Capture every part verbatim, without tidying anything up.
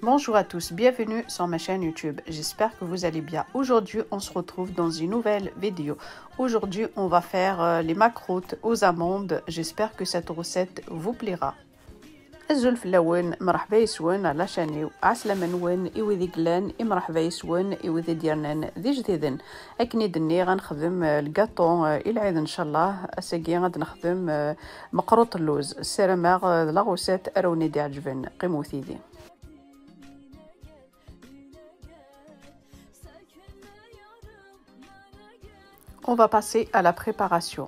Bonjour à tous, bienvenue sur ma chaîne YouTube. J'espère que vous allez bien. Aujourd'hui, on se retrouve dans une nouvelle vidéo. Aujourd'hui, on va faire euh, les makrout aux amandes. J'espère que cette recette vous plaira. Azul fell-awen, mreḥba yes-wen ɣer la chaîne-iw. Ɛeslama-nwen i wid i yellan, i mreḥba yes-wen i wid i d-yernan d ijdiden. Akken i d-nniɣ, ad nexdem, euh, lgaṭu, euh, i lɛid, ncallah. Ass-agi ad nexdem, euh, meqruṭ n lluz. Ssarameɣ, euh, d la recette ara wen-id-iɛeǧben. Qqimet yid-i. On va passer à la préparation.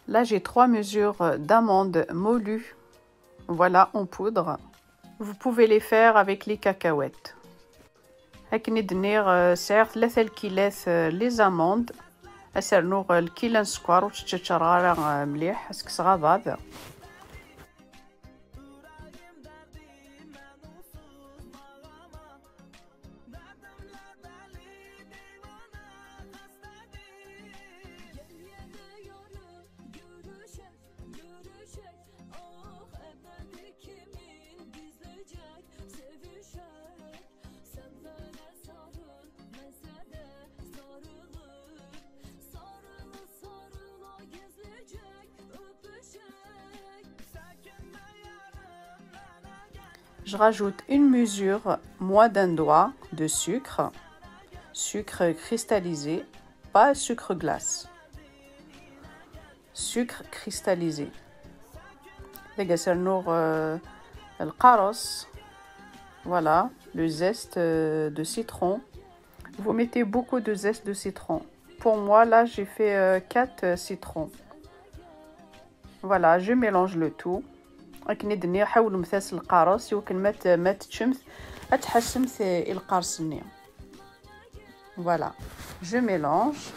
Là, j'ai trois mesures d'amandes molues. Voilà, en poudre. Vous pouvez les faire avec les cacahuètes. Akken i d-nniɣ, euh, sɛiɣ tlata lkilat, euh, les amandes. Ad s-rnuɣ, euh, lkila n sskeṛ, ur tt-ččaččareɣ ara, euh, mliḥ, ad s-kkseɣ abaḍ. Je rajoute une mesure, moins d'un doigt de sucre, sucre cristallisé, pas sucre glace. Sucre cristallisé. Dagi ad s-rnuɣ, euh, lqares. Voilà, le zeste, euh, de citron. Vous mettez beaucoup de zeste de citron. Pour moi, là, j'ai fait, euh, quatre, euh, citrons. Voilà, je mélange le tout. Akken i d-nniɣ, ḥawlemt-as lqares, i wakken ma t-, ma teččemt, ad tḥassemt, euh, i lqares-nni. Voilà, je mélange.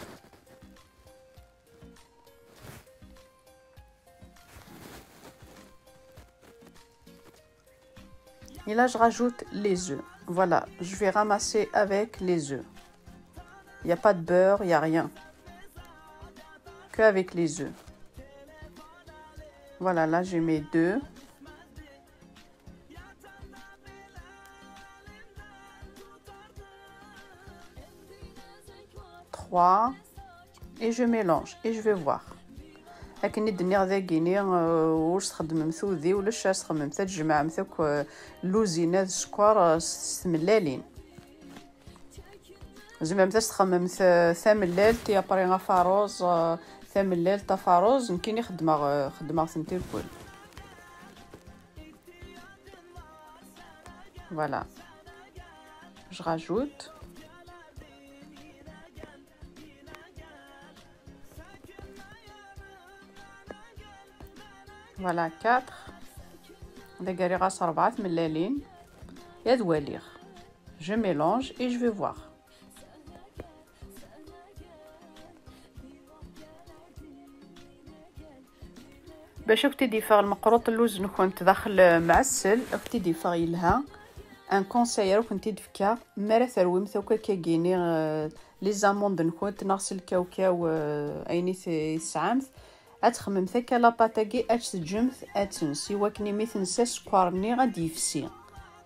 Et là, je rajoute les œufs. Voilà, je vais ramasser avec les œufs. Il n'y a pas de beurre, il n'y a rien. Que avec les œufs. Voilà, là, je mets deux. Trois. Et je mélange et je vais voir. Akken i d-nniɣ dagini, euh, ur s-txeddmemt udi, ulac, ad s-txemmemt, ad tjemɛemt akk, euh, lluzin-a d sskeṛ, euh, s, s tmellalin. Tzemremt ad s-txemmemt, euh, tamellalt, et après afaruz, euh, tamellalt, afaruz, nekkini xeddmeɣ, euh, xeddmeɣ-tent irkul. Voilà. Je rajoute. Voilà, quatre. Dagi rriɣ-as rebɛa tmellalin. Ad waliɣ. Je mélange et je vais voir. Bac ad kent-id-yeffeɣ lmeqruṭ n lluz-nkent daxel mɛessel, ad kent-id-yeffeɣ yelha. Un conseil ara kent-id-fkeɣ, mi ara terwimt akk akkagini, euh, les amandes-nkent neɣ s lkawkaw, euh, ayen i t-, i tesɛamt, ad txemmemt akka la pâte-agi, ad tt-teǧǧemt ad tens, i wakken imi tensa sskeṛ-nni ad yefsi.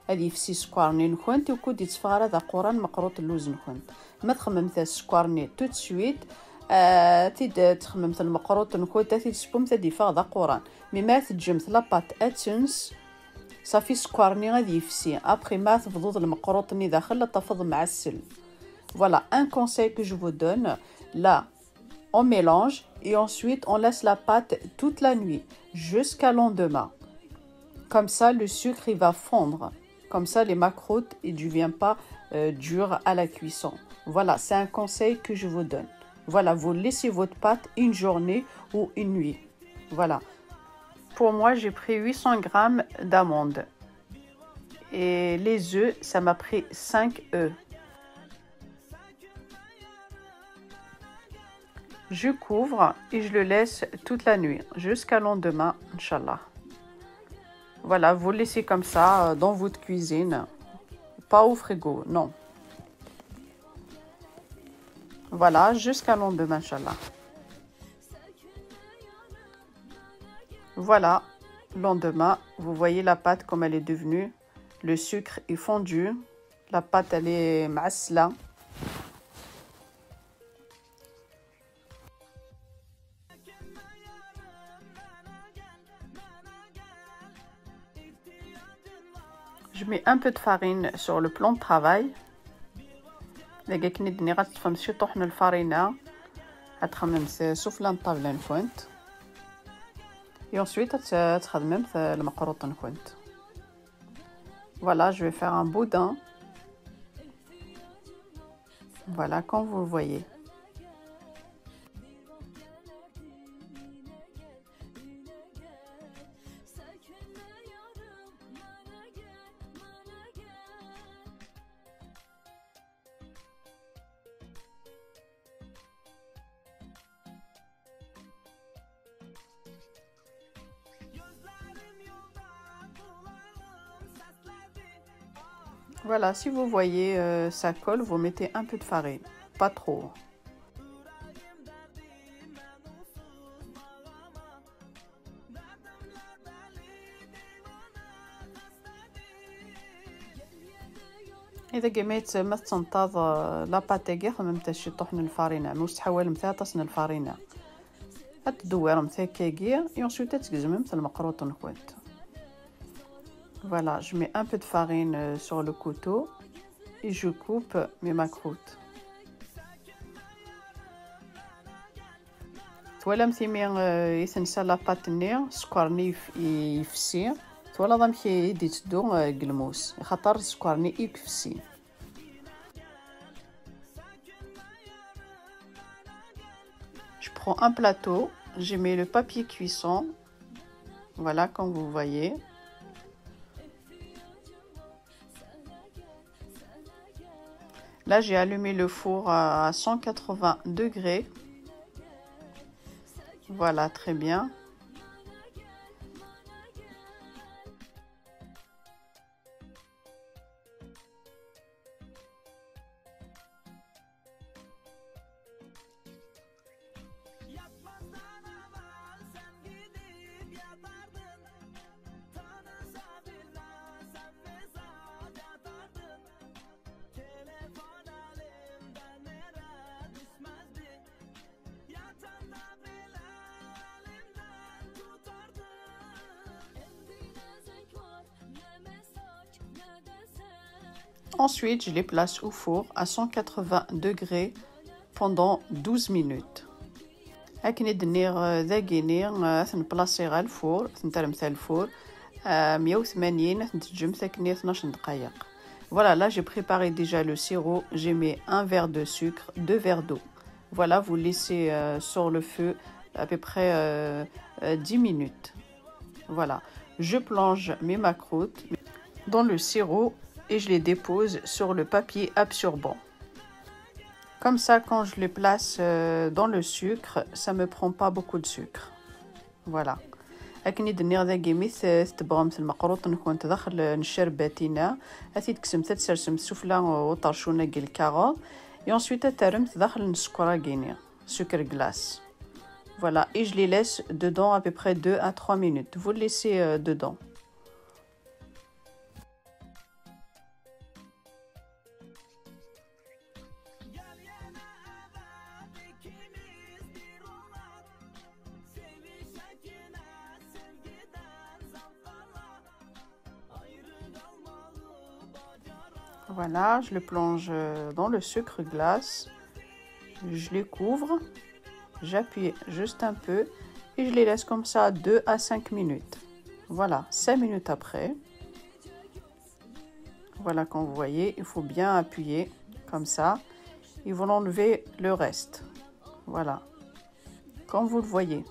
Ad yefsi sskeṛ-nni-nkent, ur d-yetteffeɣ ara d aquran meqruṭ n lluz-nkent. Ma txemmemt sskeṛ-nni tout de suite, euh, ad t-id-txemmemt lmeqruṭ-nkent, ad t-id-tessewwemt, ad yeffeɣ d aquran. Mi ma teǧǧemt la pâte ad tens, safi sskeṛ-nni ad yefsi. Après, ma tebduḍ lmeqruṭ-nni daxel, ad tafeḍ mɛessel. Voilà, un conseil que je vous donne. Là, on mélange et ensuite on laisse la pâte toute la nuit, jusqu'à lendemain. Comme ça, le sucre, il va fondre. Comme ça, les makrout, il ne devient pas, euh, dur à la cuisson. Voilà, c'est un conseil que je vous donne. Voilà, vous laissez votre pâte une journée ou une nuit. Voilà. Pour moi, j'ai pris huit cents grammes d'amandes. Et les œufs, ça m'a pris cinq œufs. Je couvre et je le laisse toute la nuit, jusqu'à lendemain, Inch'Allah. Voilà, vous laissez comme ça, euh, dans votre cuisine. Pas au frigo, non. Voilà, jusqu'à lendemain, Inch'Allah. Voilà, lendemain, vous voyez la pâte comme elle est devenue. Le sucre est fondu. La pâte, elle est معسلة. Je mets un peu de farine sur le plan de travail. Dagi akken i d-nniɣ, ad teṭṭfemt ciṭuḥ n lfarina, ad txemmemt sufella n ṭṭabla-nkent. Et ensuite, ad t-, ad txedmemt lmeqruṭ-nkent. Voilà, je vais faire un boudin. Voilà, comme vous le voyez. Voilà, si vous voyez, euh, ça colle, vous mettez un peu de farine, pas trop. إذا كميت ما تنطاض، آه، la pâte تاعي، خممت شي طحن الفارينة، مش تحوالم ثلاثة الفارينة. هاد الدويرة متاكاكي، et ensuite تجزمم المقروط نكوت. Voilà, je mets un peu de farine, euh, sur le couteau et je coupe mes macroutes. Twalam timi, euh, i tensa la pâte-nni, sskeṛ-nni yef-, yefsi. Twalaḍ amek i d-itteddu, euh, deg lmus, axaṭer sskeṛ-nni i yefsi. Je prends un plateau, je mets le papier cuisson. Voilà, comme vous voyez. Là, j'ai allumé le four à cent quatre-vingts degrés. Voilà, très bien. Ensuite, je les place au four à cent quatre-vingts degrés pendant douze minutes. Akken i d-nniɣ, euh, dagini, euh, ad ten-placiɣ ɣer lfur, ad ten-terremt ɣer lfur, euh, meyya u tmanyin, ad ten-teǧǧemt akken i tnac n ddqayeq. Voilà, là j'ai préparé déjà le sirop, j'ai mis un verre de sucre, deux verres d'eau. Voilà, vous laissez, euh, sur le feu à peu près, euh, euh, dix minutes. Voilà, je plonge mes macroutes dans le sirop et je les dépose sur le papier absorbant. Comme ça, quand je les place, euh, dans le sucre, ça me prend pas beaucoup de sucre. Voilà. Akken i d-nniɣ dagi, mi t-, tebɣamt lmeqruṭ-nkent daxel n ccerbat-ina, ad t-id-tekksemt, ad tsersemt sufella uṭercun-agi lkaɣeḍ, et ensuite ad terremt daxel n sskeṛ-agi-ni, sucre glace. Voilà, et je les laisse dedans à peu près deux à trois minutes. Vous le laissez, euh, dedans. Voilà, je le plonge, euh, dans le sucre glace. Je les couvre. J'appuie juste un peu et je les laisse comme ça deux à cinq minutes. Voilà, cinq minutes après. Voilà, comme vous voyez, il faut bien appuyer comme ça. Ils vont enlever le reste. Voilà. Comme vous le voyez.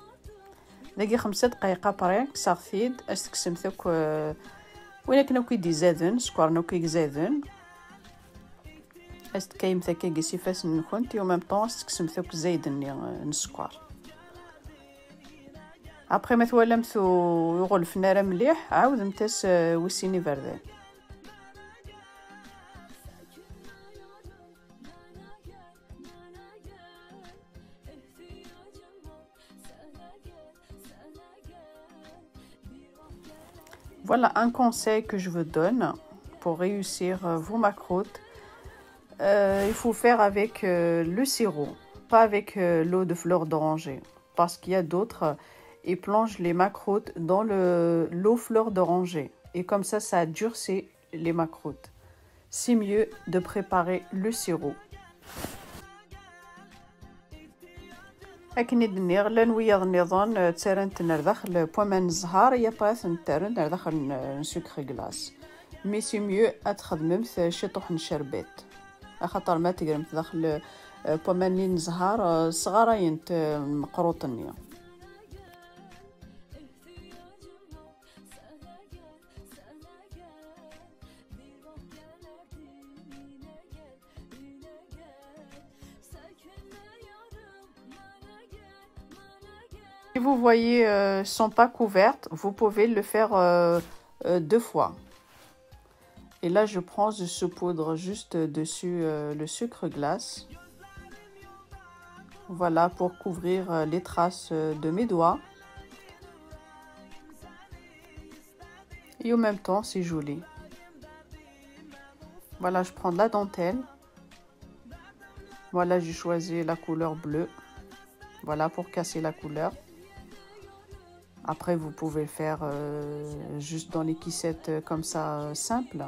Dagi xemsa dqayeq après, kkseɣ-t-id, ad s-tekksemt akk, euh, win akken akk i d-izaden, sskeṛ-nni akk i izaden. Ad s-d-tkayem takkagi s ifassen-nkent, et en même temps ad s-tekksemt akk zzayed-nni, euh, n sskeṛ. Après, ma twalamt ur, ur ɣellfen ara mliḥ, ɛawdemt-as, euh, wis sin iberdan. Voilà un conseil que je vous donne. Pour réussir euh, vos macroutes, euh, il faut faire avec euh, le sirop, pas avec euh, l'eau de fleur d'oranger. Parce qu'il y a d'autres, euh, ils plongent les macroutes dans le, l'eau fleur d'oranger. Et comme ça, ça durcit les macroutes. C'est mieux de préparer le sirop. Akken i d-nniɣ, llan wiyaḍ nniḍen, eh, ttarran-ten ar daxel n waman n zzher, i après ad ten-ttarren ar daxel n, n sucre glace. Mais c'est mieux ad txedmemt, eh, ciṭuḥ n ccerbet. Axaṭer ma tegremt daxel, eh, n waman-nni n zzher, eh, sɣarayent, eh, lmeqruṭ-nni. Si vous voyez, euh, sont pas couvertes, vous pouvez le faire euh, euh, deux fois. Et là, je prends, je saupoudre juste dessus euh, le sucre glace. Voilà, pour couvrir euh, les traces euh, de mes doigts. Et en même temps, c'est joli. Voilà, je prends de la dentelle. Voilà, j'ai choisi la couleur bleue. Voilà, pour casser la couleur. Après, vous pouvez le faire euh, juste dans les caissettes euh, comme ça, euh, simple.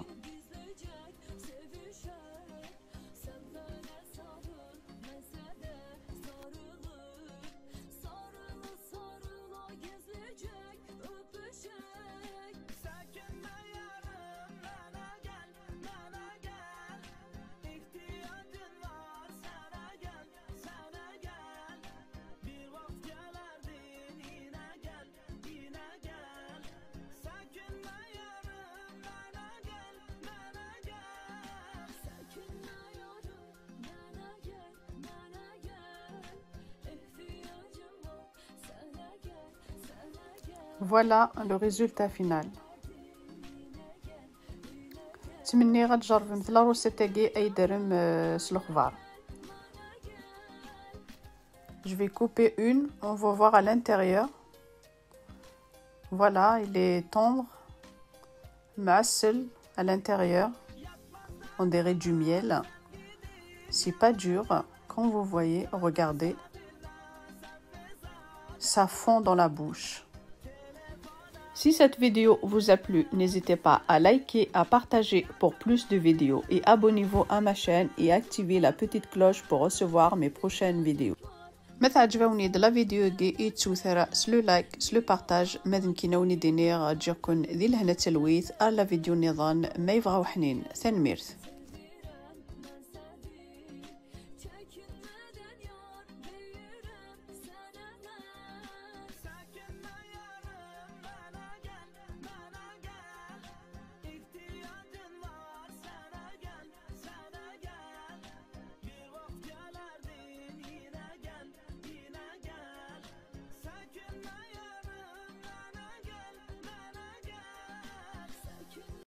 Voilà le résultat final. Ttmenniɣ ad tjerrbemt la recette-agi ay d-terrem, euh, s lexbar. Je vais couper une, on va voir à l'intérieur. Voilà, il est tendre, mɛessel à l'intérieur. On dirait du miel. C'est pas dur. Quand vous voyez, regardez. Ça fond dans la bouche. Si cette vidéo vous a plu, n'hésitez pas à liker, à partager pour plus de vidéos et abonnez-vous à ma chaîne et activez la petite cloche pour recevoir mes prochaines vidéos. Ma teɛǧeb-awen-id la vidéo-agi, ur ttut ara s le like, s le partage, ma d nekkini ad wen-id-iniɣ ǧǧiɣ-ken di lehna d talwit, ar la vidéo nniḍen, ma yebɣa uḥnin. Tanemmirt.